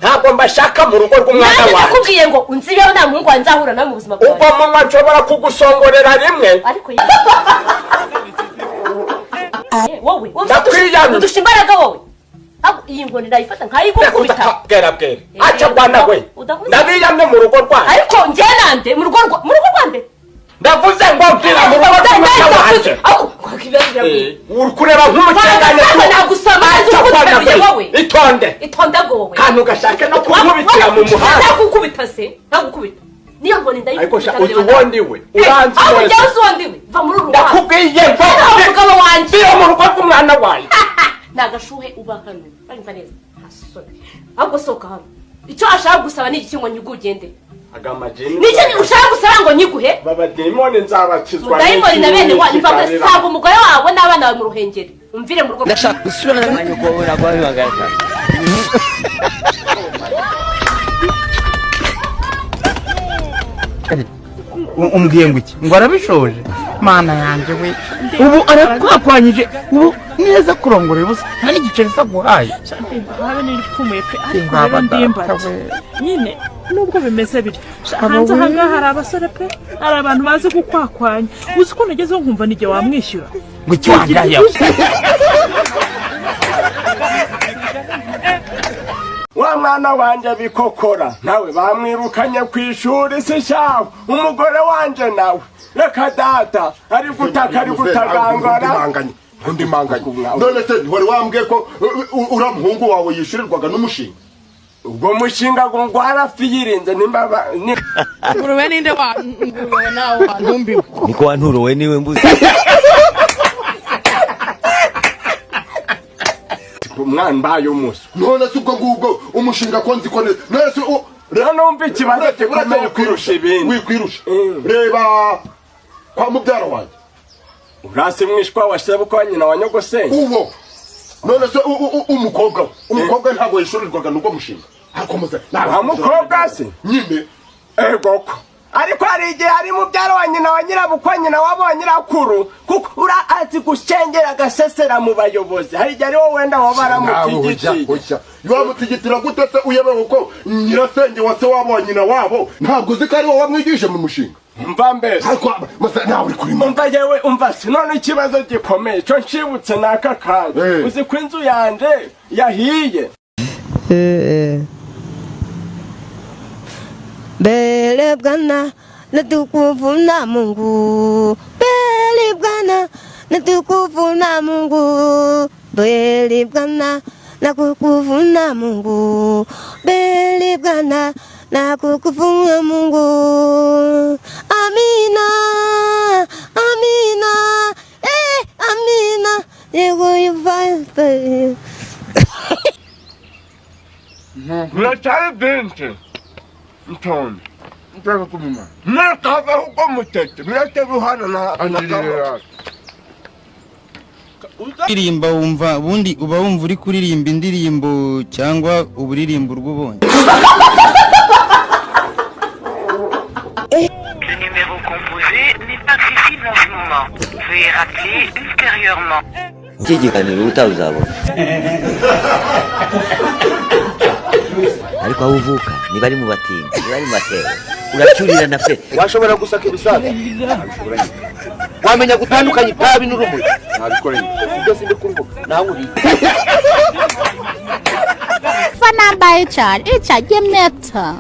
Ntabwo mbashaka mu rugo rw'umwana Nanjye wanjye. ndakubwiye ngo unzibeho, nta muhungu wanjye nzahura nawe mu buzima Ubwo bwawe. munwa nshobora kugusongorera rimwe. Ariko wowe Ndakwiyamye. udusha imbaraga wowe. Ahubwo iyi nkoni ndayifata nkayigukubita. Bwera bwera, aca bwana we. Udakubita. Ndabiyamye mu rugo rwanjye. Ariko njye nande mu rugo rwa, mu rugo rwande? Ndavuze ngo mvira mu rugo rw'umwana wanjye. Uri kureba nk'umukengane. Wagusama, nagusama, Aca bwana nzi we. wowe. Itonde. Itonde wowe. Kantu gashake no kunkubitira mu muhanda. Nagukubita se, nagukubita niyo nkoni. Ariko sha, Ndayikubita. uzi uwo ndi we? Uranzi Aho wese. ujya, uzi uwo ndi we? Va muri uru rugo. Ndakubwiye ngo Umugabo wanjye. mvira mu rugo rw'umwana wanjye. Ni agashuhe uba hano, uranyumva neza? Nta soni. Ahubwo sohoka hano. Icyo ashaka gusaba ni iki ngo nyiguhe ugende? Agamajini. Ni iki ushaka gusaba ngo nyiguhe? Babadimoni nzabakizwa. Mudayimoni na bene wanyu mva, sanga umugore wawe n'abana bawe mu Ruhengeri, umvire mu rugo. Ndashaka gusubirana na nyoko wawe, ntabwo wabibangana. Umbwiye ngo iki? Ngo arabishoje? Mana yanjye we, ubu arakwakwanyije ubu neza kurongora ubusa, nta n'igiceri se aguhaye. Habe n'iripfumuye pe, ariko Ngaba rero data ndimbati we. Nyine nubwo bimeze bityo Aba hanze we. aha ngaha hari abasore pe, hari abantu bazi gukwakwanya. Uzi ko nagezeho nkumva n'igihe wamwishyura. Ngo iki wandaye? Wa mwana wanjye bikokora nawe bamwirukanye ku ishuri, si shawe. Umugore wanjye nawe reka data, ari gutaka, ari gutagangara. Undi manganye. None se wari wambwiye ko uriya muhungu wawe yishyurirwaga n'umushinga? Ubwo mushinga ngo ngwarafi yirinze nimba Ngurube ninde wa ngurube nawe wantumbiwe? Niko wanturowe niwe mbuzi. Umwana mbaye umuswa. None se ubwo ngubwo umushinga ko nzi ko none se Rero numva ikibazo gikomeye kurusha ibindi. Wikwirusha. Reba kwa mubyara wanjye. Urasi mwishwa wa sebukwe wa nyina wa nyogosenge. Uwo none se umukobwa we, umukobwa ntabwo yishyurirwaga n'ubwo mushinga? Ariko muze Wa mukobwa se? Nyine. Egoko, ariko hari igihe hari mubyara wa nyina wa nyirabukwe, nyina wabo wa nyirakuru, kuko ura azi gushengera agasesera mu bayobozi. Hari igihe ari wowe wenda waba Nawe ujya aramutigitiye. Ujya wamutigitira gute se uyobewe ko nyirasenge wa se wabo wa nyina wabo, ntabwo uzi ko ari wowe wamwigishije mu mushinga? Mva mbese. Ariko masa nawe uri kuri Umva yewe, umva se, none ikibazo gikomeye cyo nshibutse n'aka kanya, uzi ko inzu yanje yahiye? Mbele Bwana natukufu na Mungu, mbele Bwana natukufu na Mungu, mbele Bwana nakukufu na Mungu, mbele Bwana nakukufu na Mungu. Amina, amina, eh, amina, yego yufa. Biracyari byinshi ntonde Nshaka kumenya. Nakavaho ubwo mutete biratebuhana na Kuririmba wumva, ubundi uba wumva uri kuririmba indirimbo cyangwa uburirimbo urwo ubonye? Le numéro composé n'est pas accessible en ce moment. Veuillez rappeler ultérieurement. Iki kiganiro utawuzabona, ariko aho uvuka niba ari mu batindi, niba ari mu batebo, uracyurirana pe. Washobora gusaka ibisaga, wamenya gutandukanya itabi n'urumuri? Ntabikoreye ibyo, sindi kuruvuga nawe uri. Fana ba icha, icha gemneta.